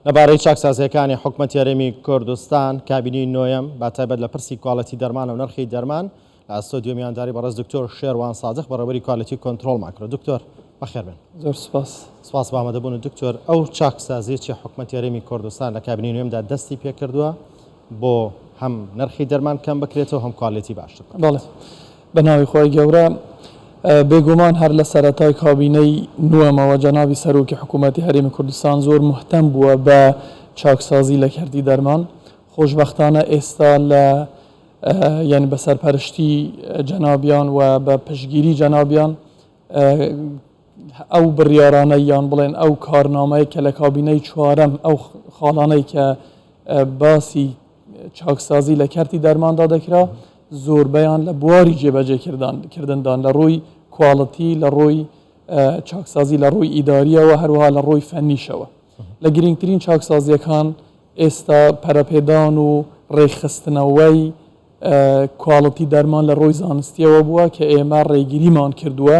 لەبارەی چاکسازییەکانی حکومەتی هەرێمی کوردستان، کابینەی نۆیەم، بە تایبەت لە پرسی کواڵێتی دەرمان و نرخی دەرمان، لە ئەستۆدیۆ میوانداری بەڕێز دکتۆر شێروان سادق بەڕێوەبەری quality control مان کرد. دکتۆر بەخێر بێن. زۆر سوپاس. سوپاس بۆ ئامادەبوونت دکتۆر. ئەو چاکسازییە چی حکومەتی هەرێمی کوردستان لە کابینەی نۆیەمدا دەستی پێکردووە بۆ هەم نرخی دەرمان کەم بکرێتەوە هەم quality باشتر بکرێت؟ بەڵێ بە ناوی خوای گەورە. بێگومان هەر لە سەرەتای کابینەی نوەمەوە جەنابی سەرۆکی حکوومەتی هەرێمی کوردستان زۆر موهتەم بووە بە چاکسازی لە کەرتی دەرمان. خۆشبەختانە ئێستا لە یانی بە سەرپەرشتی جەنابیان و بە پشتگیری جەنابیان ئەو بڕیارانەی یان بڵێن ئەو کارنامەی کە لە کابینەی چوارەم ئەو خاڵانەی کە باسی چاکسازی لە کەرتی دەرماندا دەکرا زۆربەیان لە بواری جێبەجێکردان کردندان لە ڕووی quality لە ڕووی چاکسازی لە ڕووی ئیداریەوە هەروەها لە ڕووی فەنیشەوە لە گرنگترین چاکسازیەکان ئێستا پەرەپێدان و ڕێکخستنەوەی quality دەرمان لە ڕووی زانستیەوە بووە کە ئێمە ڕێگریمان کردووە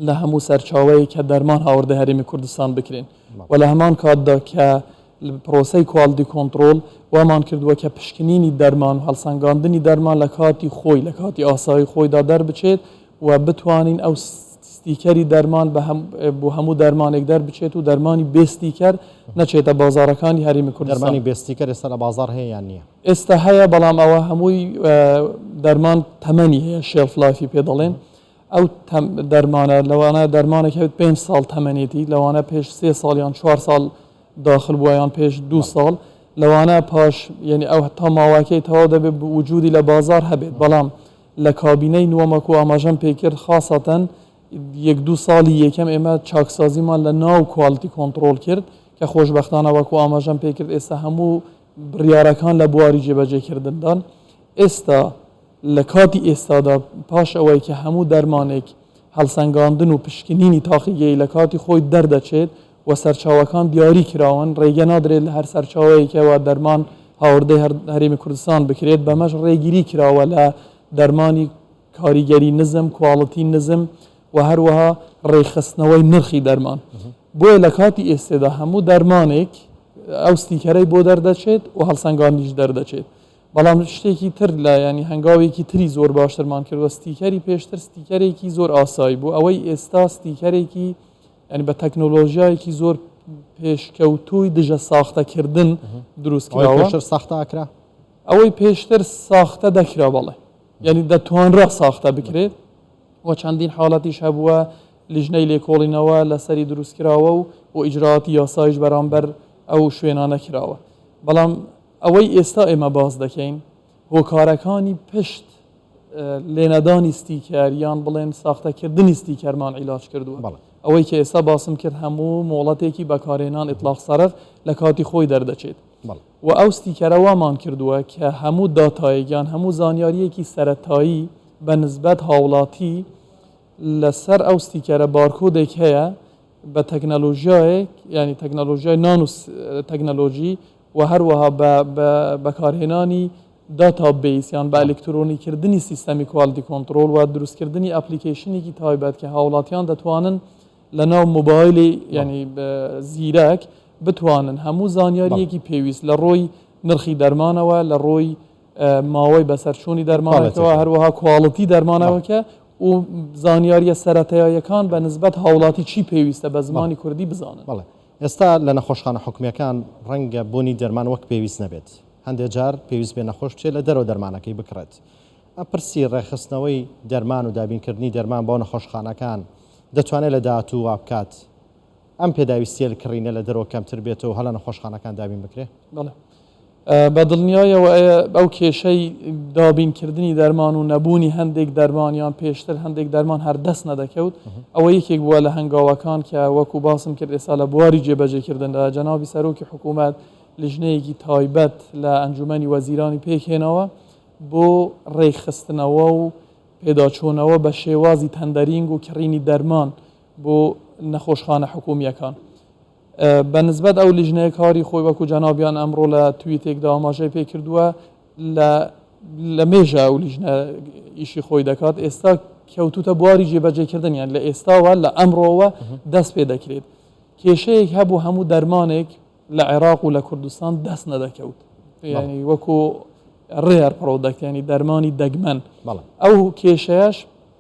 لە هەموو سەرچاوەیەک کە دەرمان هاوردەی هەرێمی کوردستان بکرێن و لە هەمان کاتدا کە پرۆسەی quality control وامان کردووە کە پشکنینی دەرمان و هەڵسەنگاندنی دەرمان لە کاتی خۆی لە کاتی ئاسایی خۆیدا دەربچێت و بتوانین ئەو ستیکەری دەرمان بە هەم بۆ هەموو دەرمانێک دەربچێت و دەرمانی بێ ستیکەر نەچێتە بازاڕەکانی هەرێمی کوردستان. دەرمانی بێ ستیکەر ئێستا لە بازاڕ هەیە یان نییە؟ ئێستا هەیە بەڵام ئەوە هەمووی دەرمان تەمەنی هەیە shelf life ی پێ دەڵێن ئەو دەرمانە لەوانە دەرمانێک هەبێت پێنج ساڵ تەمەنێتی لەوانە پێش سێ ساڵ یان چوار ساڵ داخل بووە یان پێش دوو ساڵ لەوانە پاش یعنی ئەو تا ماوەکەی تەواو دەبێت وجودی لە بازار هەبێت بەڵام لە کابینەی نوەمەک و ئاماژەم پێکرد خاصەتەن یەک دوو ساڵی یەکەم ئێمە چاکسازیمان لە ناو quality control کرد کە خۆشبەختانە وەکو ئاماژەم پێکرد ئێستا هەموو بڕیارەکان لە بواری جێبەجێکردندان ئێستا لە کاتی ئێستادا پاش ئەوەی کە هەموو دەرمانێک هەڵسەنگاندن و پشکنینی تاقیگەیی لە کاتی خۆی دەردەچێت و سەرچاوەکان دیاری کراون، ڕێگە نادرێت لە هەر سەرچاوەیەکەوە دەرمان هاوردەی هەرێمی کوردستان بکرێت، بەمەش ڕێگری کراوە لە دەرمانی کاریگەری نزم، quality نزم و هەروەها ڕێکخستنەوەی نرخی دەرمان. بۆیە لە کاتی ئێستێدا هەموو دەرمانێک ئەو ستیکەرەی بۆ دەردەچێت و هەڵسەنگاندنیش دەردەچێت. بەڵام شتێکی تر لە یانی هەنگاوێکی تری زۆر باشترمان کردوە ستیکەری پێشتر ستیکەرێکی زۆر ئاسایی بوو ئەوەی ئێستا ستیکەرێکی یانی بە تەکنۆلۆژیایەکی زۆر پێشکەوتووی دژە ساختەکردن دروست کراوە پێشتر ساختە ئەکرا ئەوەی پێشتر ساختە دەکرا بەڵێ یعنی دەتوانرا ساختە بکرێت و چەندین حاڵەتیش هەبووە لیژنەی لێکۆڵینەوە لەسەری دروستکراوە و و ئیجراتی یاسایش بەرامبەر ئەو شوێنانە کراوە بەڵام ئەوەی ئێستا ئێمە باس دەکەین هۆکارەکانی پشت لێنەدانی ستیکەر یان بڵێن ساختەکردنی ستیکەرمان عیلاج کردووە. ئەوەی کە ئێستا باسم کرد هەموو مۆڵەتێکی بەکارهێنان اطلاق صرف لە کاتی خۆی دەردەچێت و ئەو ستیکەرە وامان کردووە کە هەموو داتایەک یان هەموو زانیارییەکی سەرەتایی بە نسبەت هاوڵاتی لەسەر ئەو ستیکەرە بارکۆدێک هەیە بە تەکنەلۆژیایەک یانی تەکنەلۆژیای نانۆ تەکنەلۆژی و هەروەها بە بە بەکارهێنانی داتا بەیس یان بە ئەلکترۆنی کردنی سیستەمی quality control و دروستکردنی application ێکی تایبەت کە هاوڵاتیان دەتوانن لە ناو مۆبایلی یانی زیرەک بتوانن هەموو زانیاریەکی پێویست لە ڕووی نرخی دەرمانەوە لە ڕووی ماوەی بەسەرچوونی دەرمانەکەوە هەروەها quality دەرمانەوەکە و زانیاریە سەرەتاییەکان بە نسبەت هاوڵاتی چی پێویستە بە زمانی کوردی بزانن. بەڵێ ئێستا لە نەخۆشخانە حکومییەکان ڕەنگە بوونی دەرمان وەک پێویست نەبێت، هەندێ جار پێویست بێ نەخۆش بچێت لە دەرەوە دەرمانەکەی بکڕێت. ئەم پرسی ڕێکخستنەوەی دەرمان و دابینکردنی دەرمان بۆ نەخۆشخانەکان دەتوانێت لە داهاتوو وابکات ئەم پێداویستییە کڕینە لە دەرەوە کەمتر بێتەوە و هەر لە نەخۆشخانەکان دابین بکرێ؟ بەڵێ. بە دڵنیایەوە ئەو کێشەی دابینکردنی دەرمان و نەبوونی هەندێک دەرمان یان پێشتر هەندێک دەرمان هەر دەست نەدەکەوت ئەوە یەکێک بووە لە هەنگاوەکان کە وەکو باسم کرد ئێستا لە بواری جێبەجێکردندا جەنابی سەرۆکی حکوومەت لیژنەیەکی تایبەت لە ئەنجومەنی وەزیرانی پێکهێناوە بۆ ڕێکخستنەوە و پێداچوونەوە بە شێوازی tendering و کڕینی دەرمان بۆ نەخۆشخانە حکوومییەکان. بە نسبەت ئەو لیژنەیە کاری خۆی وەکو جەنابیان ئەمڕۆ لە تویتێکدا ئاماژەی پێ کردووە لە لە مێژە ئەو لیژنە ئیشی خۆی دەکات ئێستا کەوتوتە بواری جێبەجێکردنیان لە ئێستاوە لە ئەمڕۆوە دەست پێ دەکرێت کێشەیەک هەبوو هەموو دەرمانێک لە عێراق و لە کوردستان دەست نەدەکەوت یانی وەکو rare product یانی دەرمانی دەگمەن ئەو کێشەیەش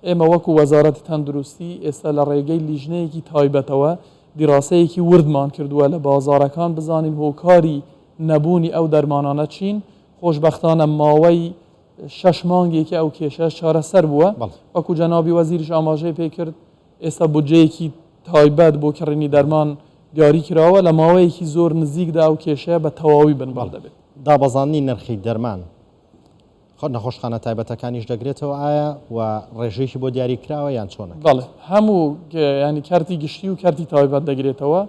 ئێمە وەکو وەزارەتی تەندروستی ئێستا لە ڕێگەی لیژنەیەکی تایبەتەوە دیراسەیەکی وردمان کردووە لە بازارەکان بزانین هۆکاری نەبوونی ئەو دەرمانانە چین خۆشبەختانە ماوەی شەش مانگێکی ئەو کێشەش چارەسەر بووە وەکو جەنابی وەزیریش ئاماژەی پێکرد ئێستا بودجەیەکی تایبەت بۆ کڕینی دەرمان دیاری کراوە، لە ماوەیەکی زۆر نزیکدا ئەو کێشەیە بە تەواوی بنبڕ دەبێت. دابەزاندنی نرخی دەرمان نەخۆشخانە تایبەتەکانیش دەگرێتەوە ئایا و ڕێژەیەکی بۆ دیاری کراوە یان چۆنە؟ بەڵێ هەموو یانی کەرتی گشتی و کەرتی تایبەت دەگرێتەوە.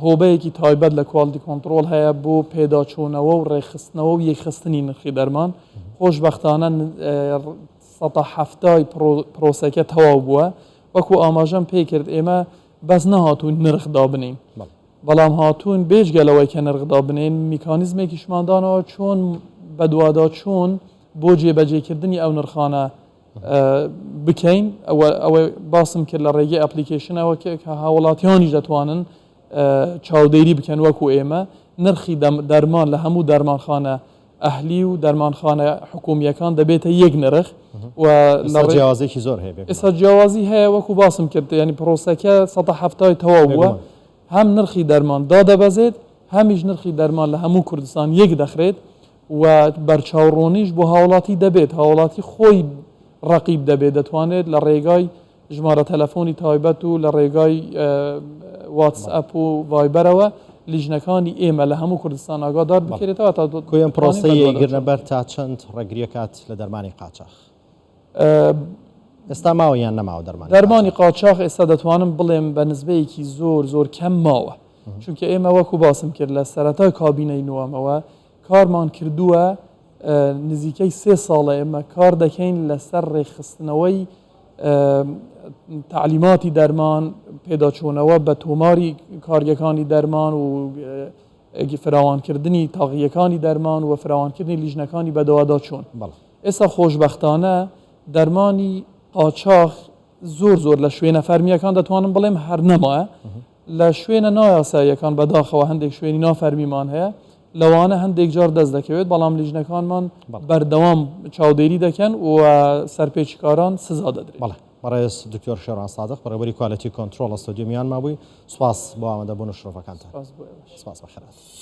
هۆبەیەکی تایبەت لە quality control هەیە بۆ پێداچوونەوە و ڕێکخستنەوە و یەکخستنی نرخی دەرمان. خۆشبەختانە سەتا حەفتای پرۆسەکە تەواو بووە. وەکو ئاماژەم پێکرد ئێمە بەس نەهاتووین نرخ دابنێین، بەڵام هاتوون بێجگە لەوەی کە نرخ دابنێین میکانیزمێکیشمان داناوە چۆن بەدواداچوون بۆ جێبەجێکردنی ئەو نرخانە بکەین. ئەوە باسم کرد لە ڕێگەی application ەوە کە هاوڵاتیانیش دەتوانن چاودێری بکەن وەکو ئێمە نرخی دەرمان لە هەموو دەرمانخانە ئەهلی و دەرمانخانە حکومییەکان دەبێتە یەک نرخ و لە جیاوازێکی زۆر هەیە ئێستا جیاوازی هەیە وەکو باسم کرد ینی پرۆسەکە 170 تەواو بووە هەم نرخی دەرمان دادەبەزێت هەمیش نرخی دەرمان لە هەموو کوردستان یەک دەخرێت و بەرچاوڕوونیش بۆ هاوڵاتی دەبێت هاوڵاتی خۆی ڕقیب دەبێت دەتوانێت لە ڕێگای ژمارە تەلەفۆنی تایبەت و لە ڕێگای واتسئەپ و ڤایبەرەوە لیژنەکانی ئێمە لە هەموو کوردستان ئاگادار بکرێتەوە تا کۆی ئەم پرۆسەیەی گرنەبەر تا چەند ڕێگریەکات لە دەرمانی قاچاخ؟ ئێستا ماوە یان نەماوە دەرمانی دەرمانی قاچاخ ئێستا دەتوانم بڵێم بە نسبەیەکی زۆر زۆر کەم ماوە چونکە ئێمە وەکو باسم کرد لە سەرەتای کابینەی نوامەوە کارمان کردووە نزیکەی سێ ساڵە ئێمە کار دەکەین لەسەر ڕێکخستنەوەی تەعلیماتی دەرمان، پێداچوونەوە بە تۆماری کارگەکانی دەرمان و فراوانکردنی تاقییەکانی دەرمان و فراوانکردنی لیژنەکانی بەدواداچوون. ئێستا خۆشبەختانە دەرمانی قاچاخ زۆر زۆر لە شوێنە فەرمییەکان دەتوانم بڵێم هەر نەمایە. لە شوێنە نایاساییەکان بەداخەوە هەندێک شوێنی نافەرمیمان هەیە، لەوانە هەندێک جار دەست دەکەوێت، بەڵام لیژنەکانمان بەردەوام چاودێری دەکەن و سەرپێچیکاران سزا دەدرێن. بەڵێ بەڕێز دکتۆر شێروان سادق بەڕێوەبەری quality control لە ستۆدیۆ میوانمان بووی، سوپاس بۆ ئامادەبوون و شرۆڤەکانتان. سوپاس بۆ ئێوەش. سوپاس بەخێرهاتن.